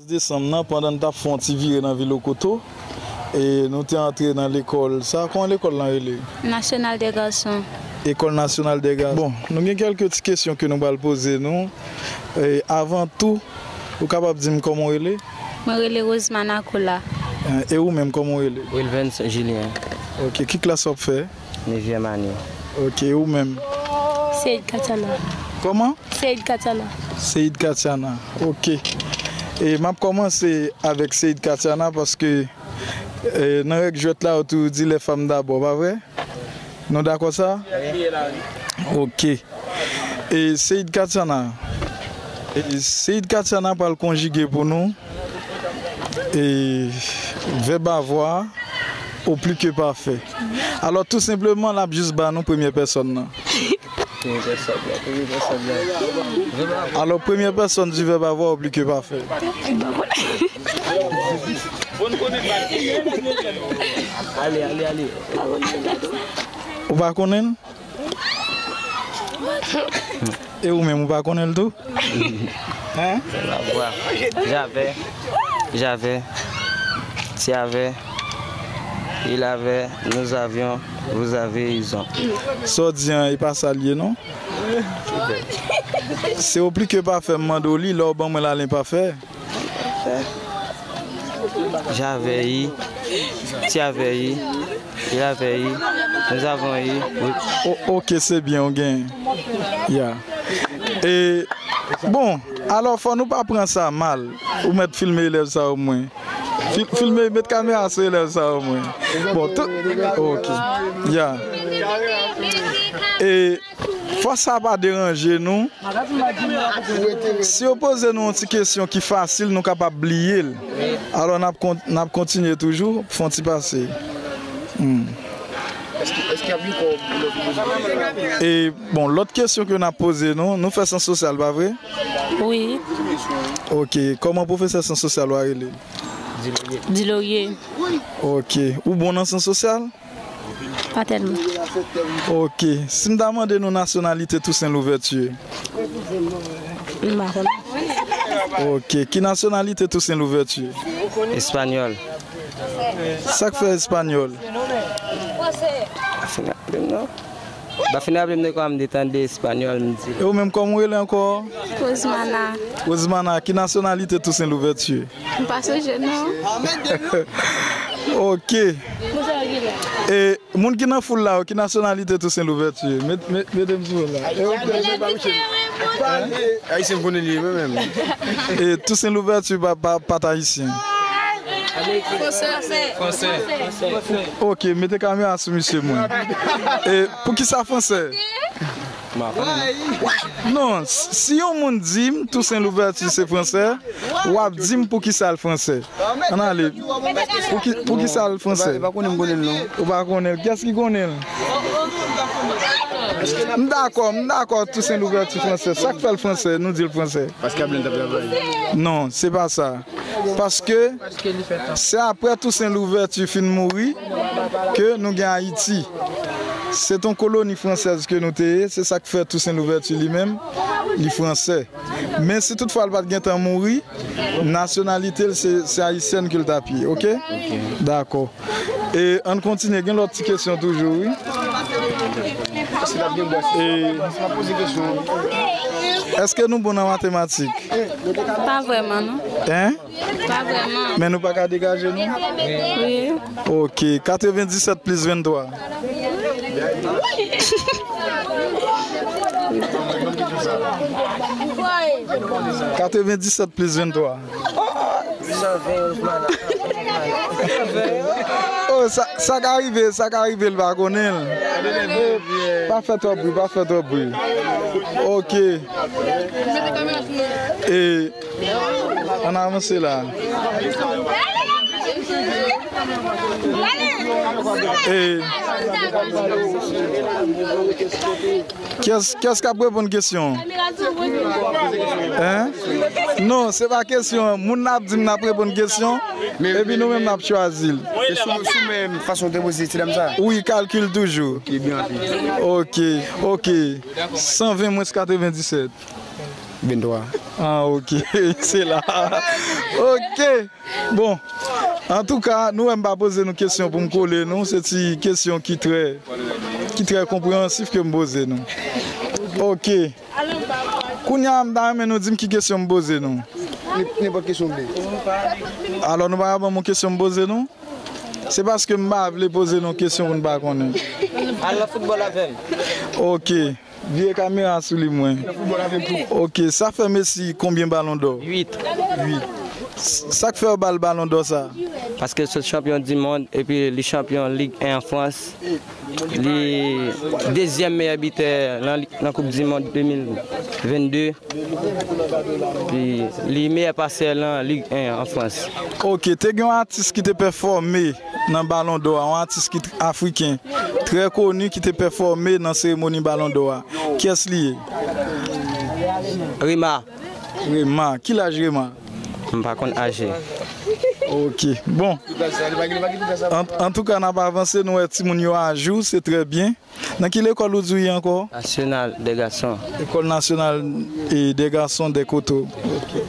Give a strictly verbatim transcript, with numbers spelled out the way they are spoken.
Desanm nan, pandan n t ap fè yon ti vire nan vil Okoto, e nou te antre nan lekòl sa. Kòman lekòl lan rele? National des Garçons. École Nationale des Garçons. Bon, nou gen kèlke ti kesyon ke nou pral poze nou. E avan tou, ou kapab di m kòman w rele? Mwen rele Rosemana Cola. E ou menm, kòman w rele? Wilvens Julien. Ok, ki klas w ap fè? Nevyèm ane. Ok, e ou menm? Seid Katiana. Kòman? Seid Katiana. Seid Katiana. Ok. E m ap kòmanse avèk Seid Katiana paske, e, nan règ jwèt la, yo toujou di les femmes d'abord, pa vre? Nou dakò sa? Ok. E Seid Katiana. E Seid Katiana pral konjige pou nou. E vèb avoir, au plus que parfait. Alò, tou senpleman, l ap jis ba nou premyè pèsòn nan. Premyè pèsòn nan, premyè pèsòn nan. Vèb avoir. Alò, premyè pèsòn di vèb avoir au plus que parfait. Ale, ale, ale. Ou pa konnen l? E ou menm, ou pa konnen l tou? Hein? J'avais, j'avais, tu avais, il avait, nous avions, vous avez, ils ont. Sa w di an, e pa sa l ye, non? Se au plus que parfait m mande w li, lè w ban mwen l a lenpafè. J'avais eu, tu avais eu, il avait eu, nous avons eu. O-, ok, se byen, ou genyen. Ya. E, bon, alò, fò nou pa pran sa mal. Ou mèt filme elèv sa omwen. Fil-, filme, met kamera sou elèv sa omwen. Bon, tout, ok. Ya. E, fò sa pa deranje nou. Si yo poze nou yon ti kesyon ki fasil, nou kapab bliye l. Alò, n ap kon-, n ap kontinye toujou, fè yon ti pase. Hmm. E, bon, lòt kesyon ke n ap poze nou, nou fè syans sosyal, pa vre? Wi. Ok, kòman pwofesè syans sosyal ou a rele? Dilorye. Ok, ou bon nan syans sosyal? Pa tèlman. Ok. Si m ta mande nou nasyonalite Toussaint Louverture? M pa konnen. Ok. Ki nasyonalite Toussaint Louverture? Espanyòl. Sa k fè espanyòl? Pa fin raple m, non. Pa fin raple m de kòman m te tande espanyòl, m di. E ou menm, kòman w rele ankò? Rosemana. Rosemana, ki nasyonalite Toussaint Louverture? M pa sonje non. Ok. E moun ki nan foul la yo, ki nasyonalite Toussaint Louverture? Met, met, mete m sou la. E ok. Ayisyen m konnen li, mwen menm. E Toussaint Louverture pa, pa, pa t ayisyen. Fransè. Fransè. Ok, mete kamera sou misye mwen. E poukisa fransè? Non, s-, si yon moun di m Toussaint Louverture se fransè, w ap di m poukisa l fransè. Ann ale. Pouki, poukisa l fransè? Ou pa konnen m konnen l non. Ou pa konnen l. Kiyès ki konnen l? M dakò, m dakò Toussaint Louverture fransè. Sa k fè l fransè, nou di l fransè. Paske Ablen t ap travay. Non, se pa sa. Paske se apre Toussaint Louverture fin mouri ke nou gen Ayiti. Se t on koloni fransèz ke nou te ye, se sa k fè Toussaint Louverture li menm, li fransè. Men si toutfwa l pa t gentan mouri, nasyonalite l se, se ayisyèn ke l t ap ye, ok? Dakò. E ann kontinye, gen lòt ti kesyon toujou, wi. E èske nou bon nan matematik? Pa vrèman, non. Hein? Pa vrèman. Men nou pa ka degaje nou? Wi. Ok, katrevendisèt plis venntwa. Katrevendisèt plis venntwa. Oh, sa, sa ka rive, sa ka rive, l pa konnen l. Pa fè twòp bri, pa fè twòp bri. Ok. E, ann avanse la. E, kiyès, kiyès k ap reponn kesyon? Hein? Non, se pa kesyon an. Moun nan ap di m n ap reponn kesyon, epi nou menm n ap chwazi l. E sou, sou menm fason w te poze ti dam sa? Wi, kalkil toujou. Ok, byen anpil. Ok, ok. San ven mwens katrevendisèt. venntwa. Ah, ok. Se la. Ok. Bon. Antouka, nou wè m pa poze nou kesyon pou m kole nou. Se ti kesyon ki trè, ki trè konpreyansif ke m poze nou. Ok. Kounye a, m ta renmen nou di m ki kesyon m poze nou. Nenpòt kesyon w vle. Alò, nou pa ka ban m yon kesyon m poze nou? Se paske m pa vle poze nou kesyon pou n pa konnen. Al nan foutbòl avè m. Ok. Vire kamera sou li mwen. Ok, sa fè Messi konbyen balon dò? Uit. Sa k fè yo ba l balon dò sa? Paske l sot chanpyon di mond epi li chanpyon Lig en an Frans. Li dezyèm meyè bitè nan, nan Koup di Mond de mil vennde. Epi li meyè pasè nan Lig en an Frans. Ok, te gen yon atis ki te pèfòme nan balon dò a, yon atis ki t- afriken trè koni ki te pèfòme nan seremoni balon dò a. Kiyès li ye? Rema. Rema. Ki laj Rema? M pa konn aje. Ok. Bon. An, antouka, n ap avanse, nou wè timoun yo ajou, se trè byen. Nan ki lekòl ou di w ye ankò? National des garçons. École nationale et des garçons des Coteaux. Ok.